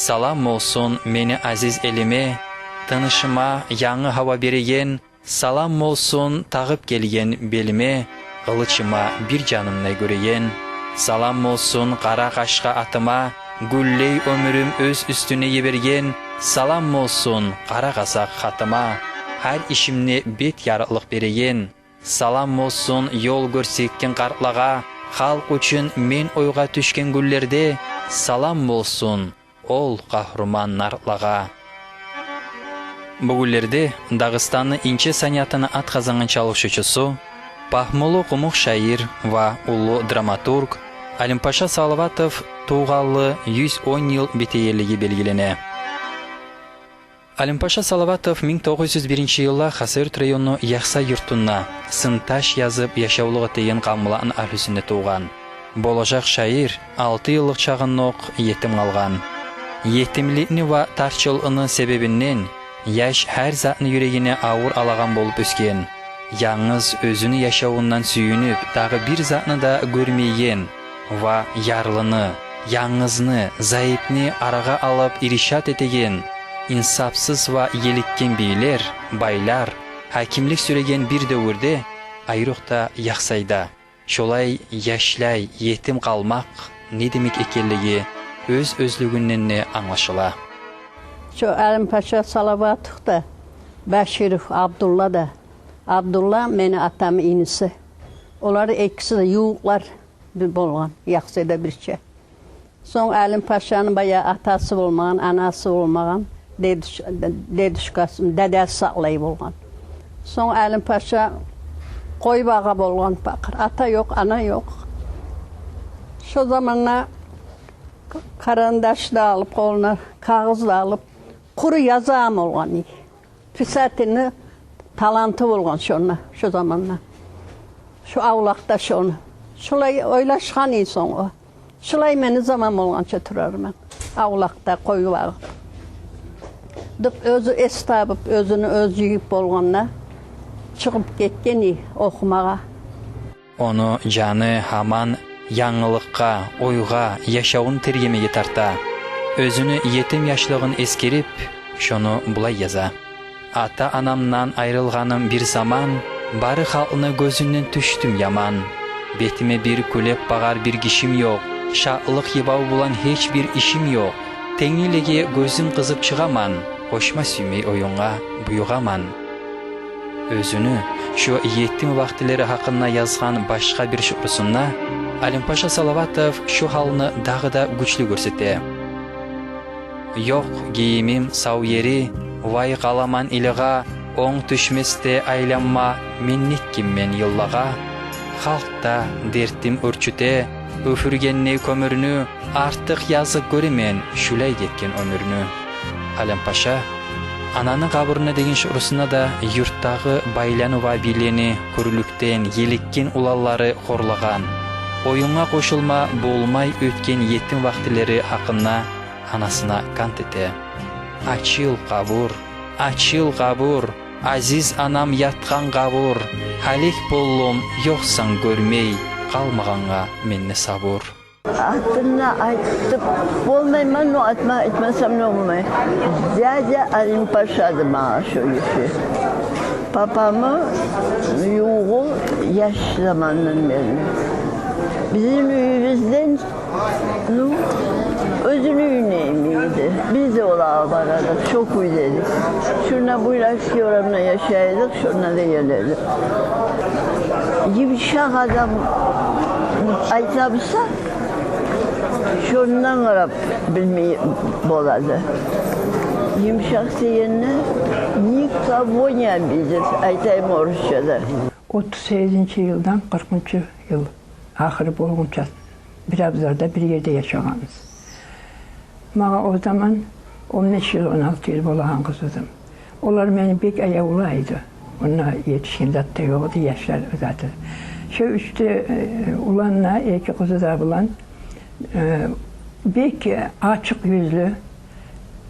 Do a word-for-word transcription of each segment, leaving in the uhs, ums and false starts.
Салам болсун мени азиз элиме, тынышыма янгы гьава береген. Салам болсун тагъып гелген белиме, къылычыма бир жанымдай гёреген. Салам болсун къара къашгъа атыма, гюллей оьмюрюм оьз уьстюне йиберген. Салам болсун къара къазакъ хатыма, гьар ишимде бет ярыкълыкъ береген. Салам болсун ёл гёрсетген къартлагъа, халкъ учун мен ойгъа тюшген гюнлерде. Салам болсун ол къагьруман нартлагъа. Бу гюнлерде Дагъыстанны инче саниятына ат къазангъан чалышывчусу, пагьмулу къумукъ шаир ва уллу драматург Алимпаша Салаватов тувгъанлы юз он йыл битегенлиги белгилене. Алимпаша Салаватов минг тогъуз юз биринчи йылда Хасавюрт районну Яхсай юртунда, сынташ язып яшавлукъ этеген къавумланы агьлюсюнде тувгъан. Болажакъ шаир алты йыллыкъ чагъындокъ етим къалгъан. Етимликни ва тарчылыкъны себебинден яш гьар затны юрегине авур алагъан болуп оьсген. Янгыз оьзюню яшавундан сююнюп, дагъы бир затны да гёрмейген ва ярлыны, янгызны, зайыпны арагъа алып иршат этеген, инсапсыз ва еликген бийлер, байлар гьакимлик сюреген бир девюрде, айрокъда Яхсайда, шолай яшлай етим къалмакъ не демек экенлиги оьз-оьзлюгюнден де англашыла. Шо Алимпаша Салаватов да, Баширов Абдулла да. Абдулла мени атамны иниси. Олар экиси де ювукълар бир болгъан, Яхсайда бирче. Сонг Алимпашаны баягъы атасы болмагъан, анасы болмагъан, дедуш-, дедушкасы, дадасы сакълай болгъан. Сонг Алимпаша къой багъа болгъан пакъыр. Ата ёкъ, ана ёкъ. Шо заманда карандаш да алып къолуна, кагъыз да алып, къуру язагъан болгъан. Писательни таланты болгъан шонда, шо заманда. Шо авлакъда шону. Шолай ойлашгъан эди сонг о. Шолай мени заман болгъанча турарман авлакъда къой багъып деп, оьзю эс табып, оьзюню оьзю жыйып болгъанда, чыгъып гетген эди охумагъа. Ону жаны гьаман янгылыкъгъа, ойгъа, яшавун тергемеге тарта. Оьзюню етим яшлыгъын эсгерип, шону булай яза: «Ата-анамдан айрылгъаным бир заман, бары халкъны гёзюнден тюшдюм яман. Бетиме бир кюлеп багъар бир гишим ёкъ, шатлыкъ йыбав булан гьеч бир ишим ёкъ. Тенглилеге гёзюм къызып чыгъаман, къошма сюймей оюнгъа буюгъаман». Оьзюню шо етим вакътилери гьакъында язгъан башгъа бир шиърусунда Алимпаша Салаватов шо гьалны дагъы да гючлю гёрсете. Ёкъ гийимим, сав ери, вай къаламан илигъа, онг тюшмес де айланма, мен нетгенмен йыллагъа. Халкъда дертим оьрчюте, оьфюргенде кёмюрню, артыкъ языкъ гёремен шулай гетген оьмюрню. Алимпаша «Ананы къабурунда» деген шиърусунда да юртдагъы байланы ва бийлени кюрлюкден, еликген уланлары хорлагъан, оюнгъа къошулма болмай оьтген етим вакътилери гьакъында анасына кант эте: «Ачыл, къабур, ачыл, къабур, азиз анам ятгъан къабур. Гьалек болдум, ёкъсан гёрмей, къалмагъангъа менде сабур». Атын да айтып болмайман, но айтма-, айтмасам да болмай. Дядя Алимпаша эди магъа шо гиши. Папамны ювугъу яш замандан берли. Бизин уьюбюзден, ну, оьзюню уьюне йимик эди. Биз де олагъа бара эдик, шо кюйде эдик. Шунда Буйракский орамда яшай эдик, шонда да геле эдик. Йымышакъ адам айта буса, шондан къарап билмей болады. Йымышакъ дегенде, никого не обидит, айтайым орусча да. Отуз сегизинчи йылдан къыркъынчы йыл ахыры болгъунча бир абзарда, бир ерде яшагъанбыз. Магъа о заман он беш йыл, он алты йыл болагъан къыз эдим. Олар мени бек аявлай эди. Онда етишген зат да ёкъ эди, яшлар заты. Шо уьч де, э, улан да, эки къызы да булан, э, бек ачыкъ юзлю,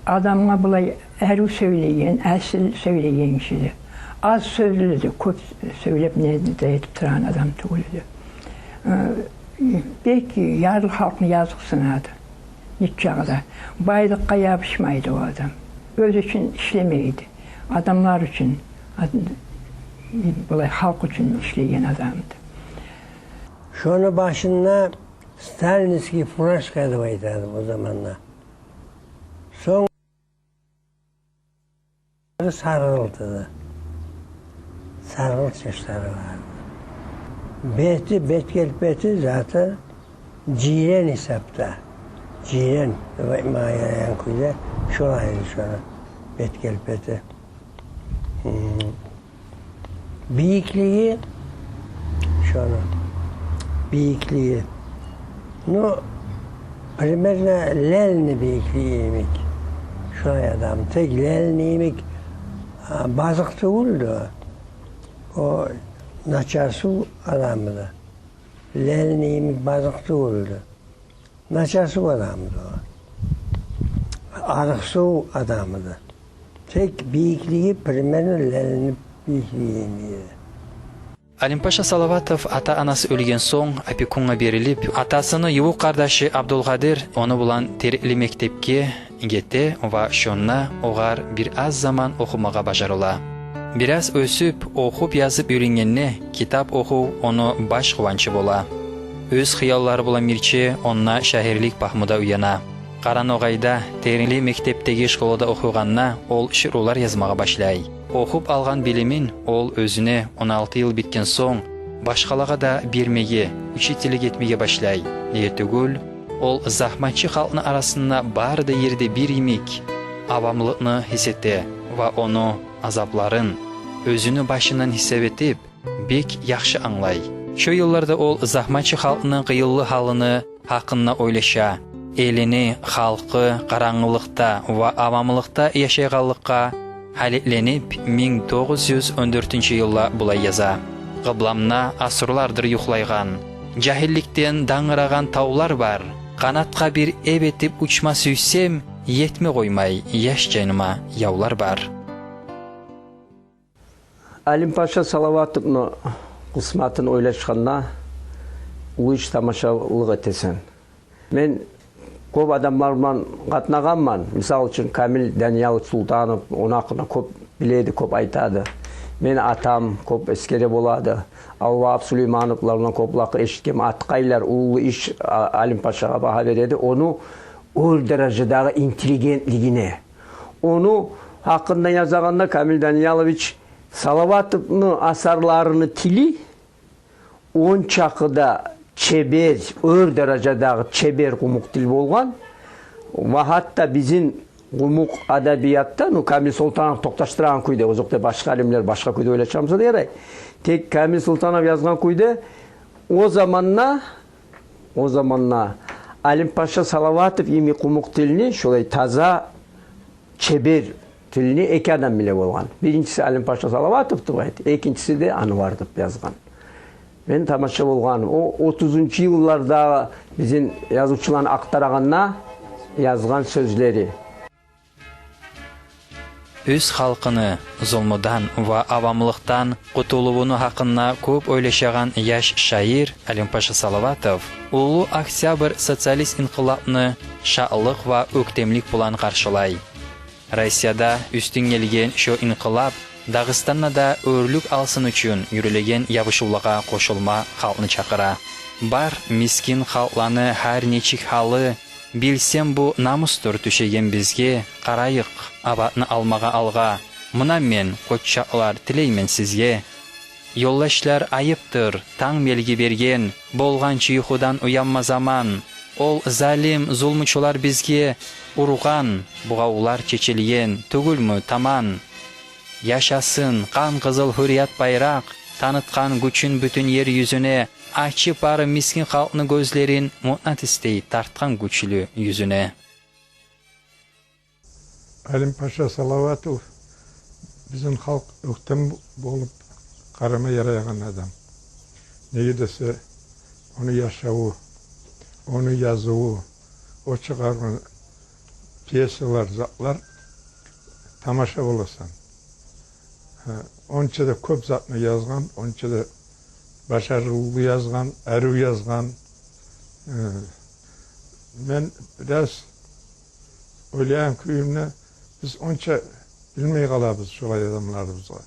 адамгъа булай арив сёйлейген, асил сёйлейген гиши эди. Аз сёзлю эди, кёп сёйлеп, не де этип турагъан адам тюгюл эди. Э, бек ярлы халкъны языкъсына эди. Гьеч чагъы да байлыкъгъа ябушмайды о адам. Оьзю учун ишлемейди. Адамлар учун, ад-, булай халкъ учун ишлейген адамды. Шону башында сталинский фуражка деп айтады о заманда. Сонг саргъылт эди. Саргъылт чачлары бар эди. Бети, бет-келпети заты жирен гьисапда. Жирен деп айтмагъа ярайгъан кюйде шолай эди шону бет-келпети. Гьм. Бийиклиги, шону бийиклиги, ну, примерно Ленинни бийиклиги йимик. Шолай адам, тек Ленинни йимик, а, базыкъ тюгюлдю. О начарсув адамды. Ленинни йимик базыкъ тюгюлдю. Начарсув адамды о. Арыкъсув адамды. Тек бийиклиги примерно Ленинни бийиклиги йимик эди. Алимпаша Салаватов ата-анасы оьлген сонг опекунгъа берилип, атасыны ювукъ къардашы Абдулкъадир ону булан Терекли мектепге гете ва шонда огъар бир аз заман охумагъа бажарыла. Бир аз оьсюп, охуп-язып уьйренгенде, китап охув ону баш къуванчы бола. Оьз хыяллары булан бирче онда шагьарлыкъ пагьму да уяна. Къараногъайда, Терекли мектепдеги школада охуйгъанда, ол шиърулар язмагъа башлай. Охуп алгъан билимин ол оьзюне он алты йыл битген сонг башгъалагъа да бермеге, учительлик этмеге башлай. Неге тюгюл, ол загьматчы халкъны арасында бары да ерде бир йимик авамлыкъны гьис эте ва ону азапларын оьзюню башындан гьисап этип, бек яхшы англай. Шо йылларда ол загьматчы халкъны къыйынлы гьалыны гьакъында ойлаша. Элини халкъы къарангылыкъда ва авамлыкъда яшайгъанлыкъгъа гьалетленип, минг тогъуз юз он дёртюнчю йылда булай яза: «Къыбламда асурлардыр юхлайгъан, жагьилликден дангырагъан тавлар бар. Къанатгъа бир эп этип учма сюйсем, етме къоймай яш жаныма явлар бар». Алимпаша Салаватовну къысматын ойлашгъанда, уллу иш тамашалыкъ этесен. Мен кёп адамлар булан къатнашгъанман. Мисал учун, Камил Даниялович Султанов, ону гьакъында кёп биледи, кёп айтады. Мени атам кёп эсгере болады. Алвагьап Сулеймановлар булан кёп лакъыр эшитгенмен. Аткъайлар уллу иш, а, Алимпашагъа багьа береди. Ону оьр даражадагъы интеллигентлигине. Ону гьакъында язагъанда, Камил Даниялович Салаватовну асарларыны тили ончакъы да чебер, оьр даражадагъы чебер къумукъ тил болгъан. Ва гьатта бизин къумукъ адабиятда, ну, Камил Султанов токъташдырагъан кюйде, озокъда, башгъа алимлер башгъа кюйде ойлашамса да ярай. Тек Камил Султанов язгъан кюйде, о заманда, о заманда Алимпаша Салаватов йимик къумукъ тилни, шолай таза, чебер тилни эки адам биле болгъан. Биринчиси Алимпаша Салаватов деп айтып, экинчиси де Анвар деп язгъан. Мен тамаша болгъаным, о отузунчу йылларда бизин язывчуланы ахтарагъанда язгъан сёзлери. Оьз халкъыны зулмудан ва авамлыкъдан къутулувуну гьакъында кёп ойлашагъан яш шаир Алимпаша Салаватов Уллу Октябрь социалист инкъылапны шатлыкъ ва оьктемлик булан къаршылай. Россияда уьстюн гелген шо инкъылап Дагъыстанда да оьрлюк алсын учун юрюлеген ябушувлагъа къошулма халкъны чакъыра. Бар мискин халкъланы гьар нечик гьалы, билсем, бу намусдур тюшеген бизге. Къарайыкъ абатны алмагъа алгъа, муна мен, къоччакълар, тилеймен сизге. Ёлдашлар, айыпдыр танг белги берген, болгъанчы юхудан уянма заман. Ол залим зулмучулар бизге ургъан, бугъавлар чечилген, тюгюлмю таман? Яшасын къан къызыл гьюрият байракъ, танытгъан гючюн бютюн ер юзюне, ачып бары мискин халкъны гёзлерин, мукънатисдей тартгъан гючлю юзюне. Алимпаша Салаватов бизин халкъ оьктем болуп къарама ярайгъан адам. Неге десе, ону яшаву, ону языву, о чыгъаргъан пьесалар, затлар, тамаша боласан. Гьа, онча да кёп затны язгъан, онча да бажарывлу язгъан, арив язгъан. Э, мен бираз Ойлайгъан кююмде, биз онча билмей къалабыз шолай адамларыбызгъа.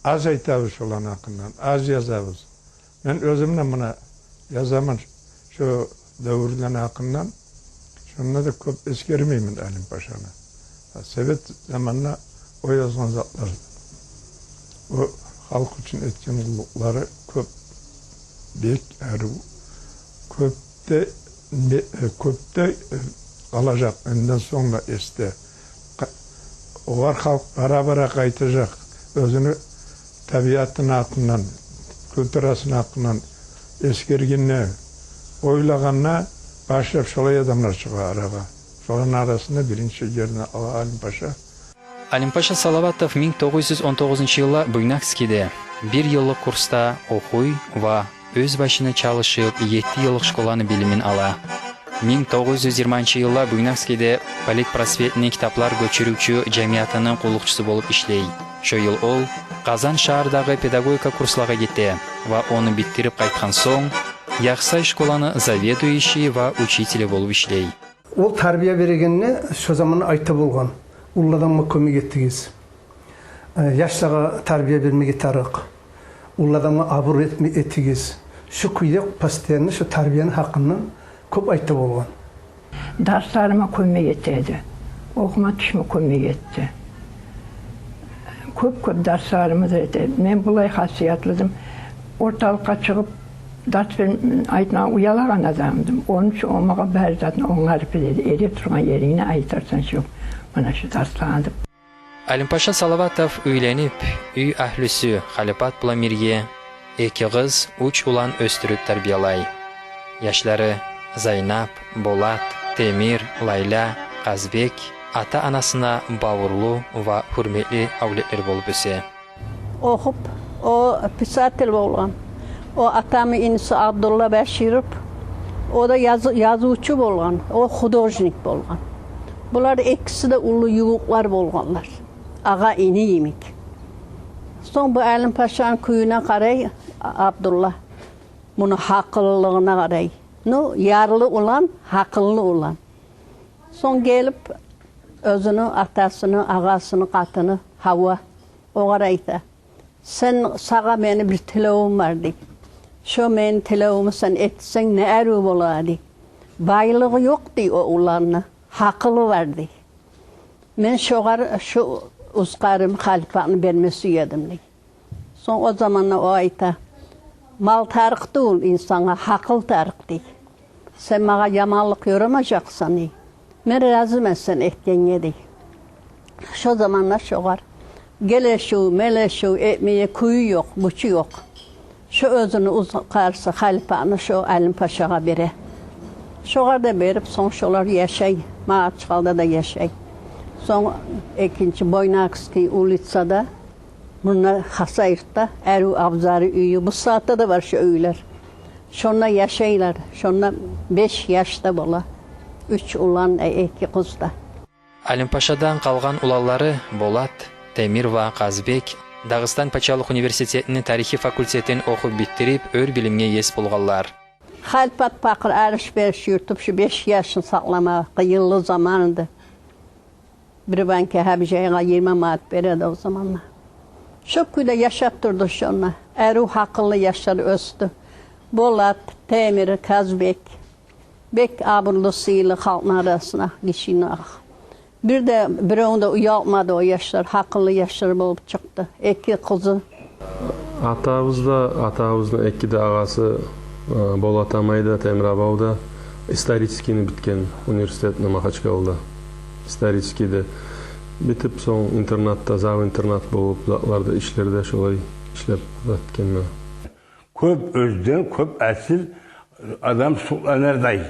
Аз айтабыз шоланы гьакъындан, аз язабыз. Мен оьзюм де муна язаман шо девюрлени гьакъындан. Шонда да кёп эсгермеймен Алим Пашаны. Совет заманда о язгъан затлар, о халкъ учун этген къуллукълары кёп, бек арив, кёп де, не, э, кёп де, э, къалажакъ оьнден сонг да эсде. Къа-, огъар халкъ бара-бара къайтажакъ. Оьзюню табиатыны гьакъындан, культурасыны гьакъындан эсгергенде, ойлагъанда, башлап шолай адамлар чыгъа арагъа. Шоланы арасында биринчи ерни ала Алим Паша. Алим Паша Салаватов минг тогъуз юз он тогъузунчу йылда Буйнакскийде бир йыллыкъ курсда охуй ва оьз башына чалышып, етти йыллыкъ школаны билимин ала. Минг тогъуз юз йигирманчы йылда Буйнакскийде политпросветный китаплар гёчюрювчю жамиятыны къуллукъчусу болуп ишлей. Шо йыл ол Къазан шагьардагъы педагогика курслагъа гете ва ону битдирип къайтгъан сонг, Яхсай школаны заведующий ва учители болуп ишлей. Ол тарбия берегенде шо заманда айта болгъан: «Уллу адамгъа кёмек этигиз. Э, яшлагъа тарбия бермеге тарыкъ. Уллу адамгъа абур этме-, этигиз». Шо кюйде постоянно шо тарбияны гьакъындан кёп айта болгъан. Дарсларыма кёмек эте эди. Охума тюшме кёмек этди. Кёп-кёп дарсларымы да эте эди. Мен булай хасиятлы эдим. Орталыкъгъа чыгъып, дарс бер-, айтмагъа уялагъан адам эдим. Ону учун о магъа бары затны онгарып бере эди. Эретургъан ерингни айтарсан, шо, муна шо дарсланы деп. Алимпаша Салаватов уьйленип, уьй агьлюсю Халипат булан бирге эки къыз, уьч улан оьсдюрюп тарбиялай. Яшлары Зайнап, Болат, Темир, Лайла, Къазбек ата-анасына бавурлу ва гьюрметли авлетлер болуп оьсе. Охуп, о писатель болгъан. О атамны иниси Абдулла Баширов, о да яз-, язывчу болгъан, о художник болгъан. Булар экиси де уллу ювукълар болгъанлар. Агъа-ини йимик. Сонг бу Алимпашаны кююне къарай Абдулла. Муну гьакъыллылыгъына къарай. Ну, ярлы улан, гьакъыллы улан. Сонг гелип, оьзюню атасыны, агъасыны къатыны Гьава огъар айта: «Сен, сагъа мени бир тилевюм бар», — дей. «Шо мени тилевюмню сен этсенг, не арив бола», — дей. «Байлыгъы ёкъ, — дей, — о уланны, гьакъылы бар», — дей. «Мен шогъар шу узкъарим Халипатны берме сюедим», — дей. Сонг о заманда о айта: «Мал тарыкъ тюгюл инсангъа, гьакъыл тарыкъ», — дей. «Сен магъа яманлыкъ ёрамажакъсан, — дей. — Мен разимен сен этгенге», — дей. Шо заманда шогъар гелешив, мелешив этмеге кюю ёкъ, гючю ёкъ. Шо оьзюню узкъарысы Халипатны шо Алимпашагъа бере. Шогъар да берип, сонг шолар яшай, Магьачкъалда да яшай. Сонг экинчи Буйнакский улицада, мунда Хасавюртда, арив абзары, уьюю, бу сагьатда да бар шо уьйлер. Шонда яшайлар. Шонда беш яш да бола. Уьч улан, э, эки къыз да. Алимпашадан къалгъан уланлары Болат, Темир ва Къазбек Дагъыстан пачалыкъ университетини тарихи факультетин охуп битдирип, оьр билимге ес болгъанлар. Халипат пакъыр алыш-бериш юрютюп, шу беш яшын сакъламагъа къыйынлы заман эди. Бир банка гьабижайгъа йигирма манат бере эди о заманда. Шо кюйде яшап турду шонда. Арив гьакъыллы яшлар оьсдю. Болат, Темир, Къазбек. Бек абурлу, сыйлы халкъны арасына гишини. Бир де биревню де уялтмады о яшлар, гьакъыллы яшлар болуп чыкъды. Эки къызы. Атабыз да, атабызны эки де агъасы, э, Болат Амай да, Темир Абав да историческийни битген, университетни Махачкалада. Историческийде битип, сонг интернатда, зав интернат болуп, затларда ишлерде шолай ишлеп битгенмен. Кёп оьзден, кёп асил адам сукъланардай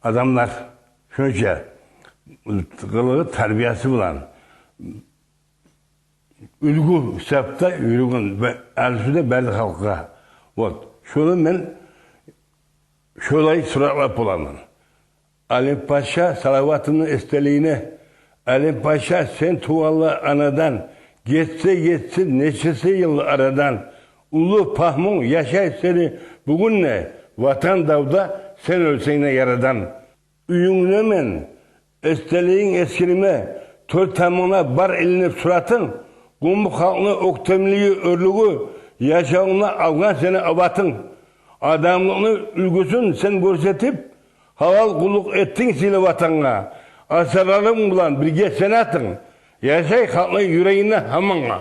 адамлар, шонча къылыгъы, тарбиясы булан уьлгю гьисапда юрюген бе-, алышуда бары халкъгъа. Вот. Шону мен шолай суракълап боламан. Алимпаша Салаватовну эсделигине. Алимпаша, сен тувгъанлы анадан, гетсе гетсин нечесе йыл арадан. Уллу пагьмунг яшай сени бугюн де, Ватан давда, сен оьлсенг де ярадан. Уьюнгде мен эсделигинг эсгирме, тёрт тамангда бар илинип суратынг, къумукъ халкъны оьктемлиги, оьрлюгю, яшавунгда алгъан сени абатынг. Адамлыкъны уьлгюсюн сен гёрсетип, гьалал къуллукъ этдинг сыйлы Ватангъа. Асарларынг булан бирге сен атынг, яшай халкъны юрегинде гьамангъа.